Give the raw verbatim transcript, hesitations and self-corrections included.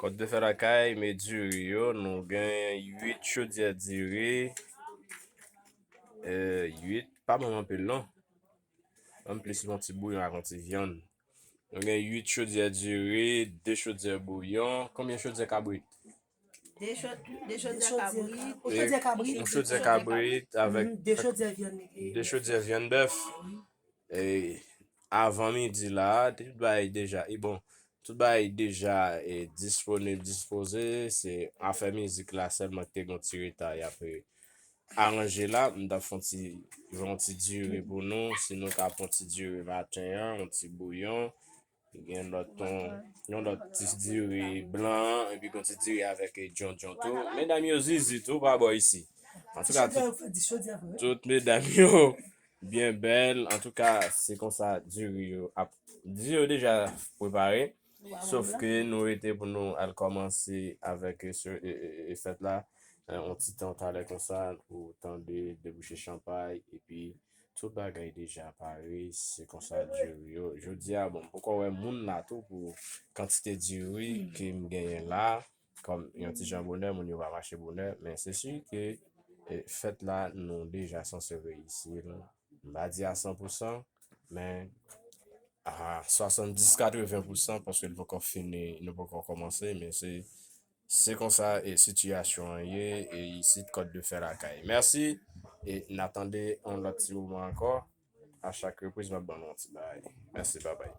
Kòt de fè lakay, men diri yo, nou gen uit chodyè diri. Uit, pa ban m anpil non. Ban m plis yon ti bouyon ak yon ti vyann. Nou gen uit chodyè diri, de chodyè bouyon. Konbyen chodyè kabrit? De cho- de chodyè kabrit. Yon chodyè kabrit. Yon chodyè kabrit avèk Mhm, de chodyè vyann. de chodyè vyann bèf. E avan midi la, tout bagay deja, e bon, tout bagay deja e disponib, dispoze. Se afè mizik la sèlman ki te gen yon ti reta, y ap aranje la. M t ap fè yon ti, yon ti diri pou nou, si nou ka fè yon ti diri maten an, yon ti bouyon. Gen lòt ton, yon lòt ti diri blan, epi yon ti diri avèk djondjon tou. Medam yo zizi tou pa bò isi. Antouka, Chodyè yo fè di chodyè vre. Tout medam yo byen bèl. Antouka, se konsa diri yo ap. Diri yo deja prepare. Sof ke nou rete pou nou al kòmanse avèk e, e, e, e fèt la. E, yon ti tan talè konsa pou tande debouche chanpay epi tout bagay deja pare. Se konsa diri yo. Jodi a, bon, m poko wè moun la tou pou kantite diri ke m genyen la. Kòm yon ti jan bonè, moun yo pa mache bonè, men se si ke e, fèt la nou deja sanse reyisi l. M pa di a san pou san, men a swasanndis katreven pou san paske l poko fini, nou poko kòmanse, men se se konsa e sitiyasyon an ye, e isit kòt de fè lakay. Mèsi, e n a tande yon lòt ti moman ankò. A chak repriz m ap ban nou yon ti bagay. Mèsi, babay.